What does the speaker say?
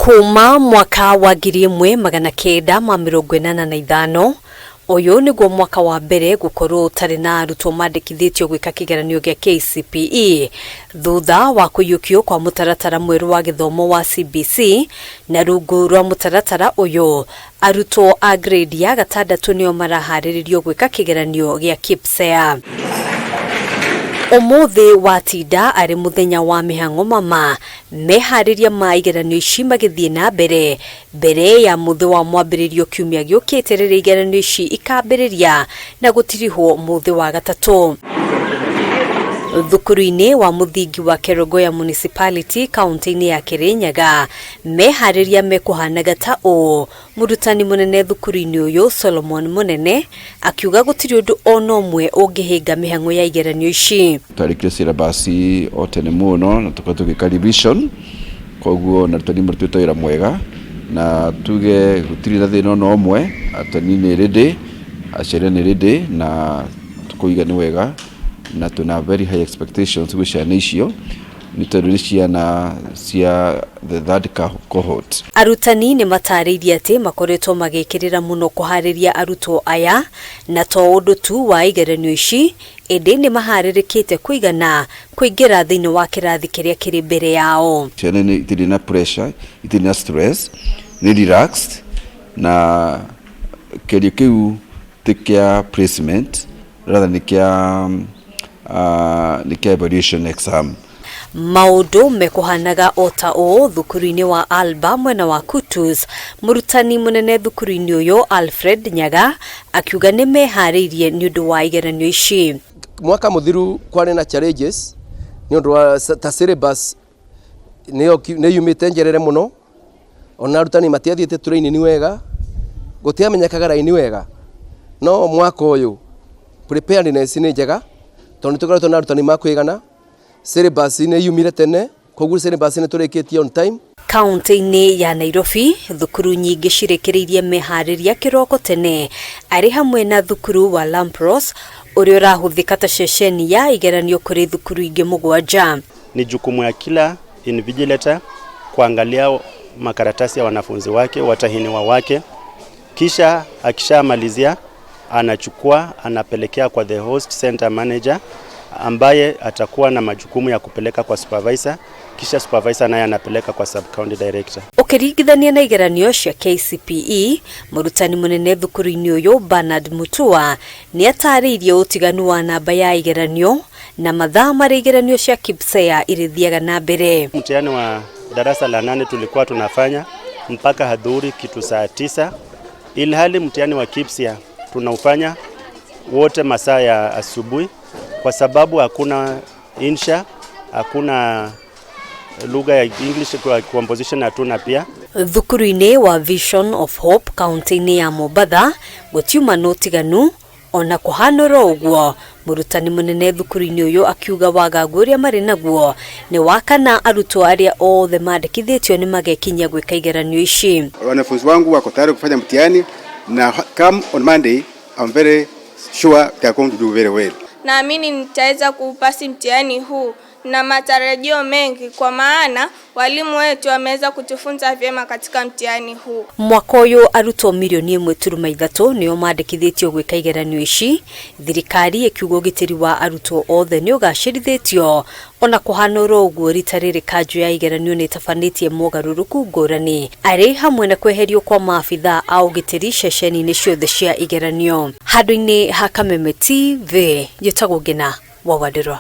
Kuma mwaka wa 1985, ũyũ nĩguo mwaka wa mbere gũkorwo ũtarĩ na arutwo mandĩkithĩtio gwĩka kĩgeranio gĩa KCPE thutha wa kũiyũkio kwa mũtaratara mwerũ wa gĩthomo wa CBC. Na rungu rwa mũtaratara ũyũ, arutwo a grade ya gatandatũ nĩo maraharĩrĩrio gwĩka kĩgeranio gĩa KPSEA. Ũmũthĩ watinda arĩ mũthenya wa mĩhang'o mama meharĩria ma igeranio ici magĩthiĩ na mbere mbere ya mũthĩ wa mwambĩrĩrio kiumia gĩũkĩte, rĩrĩa igeranio ici ikambĩrĩria na gũtirihwo mũthĩ wa gatatũ. Thukuru-inĩ wa mũthingi wa Kerogoya Municipality, kaunti-inĩ ya Kirinyaga, meharĩria mekũhanaga ta ũũ. Mũrutani mũnene thukuru-inĩ ũyũ, Solomon Mũnene, akiuga gũtirĩ ũndũ ona ũmwe ũngĩhĩnga mĩhang'o ya igeranio ici. Twarĩkire syllabus o tene mũno na tũkorwo tũgĩka revision, koguo na arutani marutĩte wĩra mwega, na tuge gũtirĩ na thĩna ona ũmwe. Arutani nĩ ready, aciari nĩ ready, na tũkũiga nĩ wega, na twĩna very high expectations gwĩ ciana icio, nĩ tondũ nĩ ciana cia the third cohort. Arutani nĩ matarĩirie atĩ makoretwo magĩkĩrĩra mũno kũharĩria arutwo aya, na to ũndũ tu wa igeranio ici, ĩndĩ nĩ maharĩrĩkĩte kũigana kũingĩra thĩinĩ wa kĩrathi kĩrĩa kĩrĩ mbere yao. Ciana nĩ itirĩ na pressure, itirĩ na stress, nĩ relaxed, na kĩgerio kĩu ti kĩa placement, rather nĩ kĩa evaluation exam. Maũndũ mekũhanaga o ta ũũ thukuru-inĩ wa Alba mwena wa Kutus. Mũrutani mũnene thukuru-inĩ ũyũ, Alfred Nyaga, akiuga nĩ meharĩirie nĩ ũndũ wa igeranio ici. Mwaka mũthiru kwarĩ na challenges nĩ ũndũ wa ta syllabus nĩyo nĩ yumĩte njerere mũno, ona arutani matiathiĩte training wega, gũtiamenyekaga raini wega. No mwaka ũyũ preparedness nĩ njega, tondũ nĩ tũkoretwo na arutani ma kũigana, syllabus nĩ yumire tene, koguo syllabus nĩ tũrĩkĩtie on time. Kaunti-inĩ ya Nairobi, thukuru nyingĩ cirekereirie meharĩria kĩroko tene, arĩ hamwe na thukuru wa Lampros ũrĩa ũrahũthĩka ta ceceni ya igeranio kũrĩ thukuru ingĩ 7. Ni jukumu ya kila invigilator kuangalia makaratasi ya wanafunzi wake, watahiniwa wake, kisha akishamalizia anachukua, anapelekea kwa the host center manager, ambaye atakuwa na majukumu ya kupeleka kwa supervisor, kisha supervisor naye anapeleka kwa sub county director. Ũkĩringithania na igeranio cia KCPE, mũrutani mũnene thukuru-inĩ ũyũ, Bernard Mutua, nĩ atarĩirie ũtiganu wa namba ya igeranio na mathaa marĩa igeranio cia KPSEA irĩthiaga na mbere. Mtihani wa darasa la nane tulikuwa tunafanya mpaka adhuhuri kitu saa 9, ilhali mtihani wa KPSEA tunaufanya wote masaa ya asubuhi, kwa sababu hakuna insha, hakuna lugha ya English kwa composition, hatuna pia. Thukuru-inĩ wa Vision of Hope, kaunti-inĩ ya Mombatha, gũtiuma na ũtiganu ona kũhana oro ũguo. Mũrutani mũnene thukuru-inĩ ũyũ akiuga wagagu ũrĩa marĩ naguo nĩ wa kana arutwo arĩa othe mandĩkithĩtio nĩ magekinyia gwĩka igeranio ici. Wanafunzi wangu wako tayari kufanya mtihani, na come on Monday I'm very sure they are going to do very well. Naamini nitaweza kuupasi mtihani huu na matarajio mengi, kwa maana walimu wetu wameweza kutufunza vyema katika mtihani huu. Mwaka ũyũ arutwo mirioni 1.3 nĩo mandĩkithĩtio gwĩka igeranio ici, thirikari ĩkiuga ũgitĩri wa arutwo othe nĩ ũgacĩrithĩtio. Ona kũhana oro ũguo, rita rĩrĩ kanjũ ya igeranio nĩ ĩtabanĩtie mogarũrũku ngũrani, arĩ hamwe na kweherio kwa maabithaa a ũgitĩri ceceni-inĩ ciothe cia igeranio. Handũ-inĩ ha Kameme TV, njĩtagwo Ngina wa Wandirwa.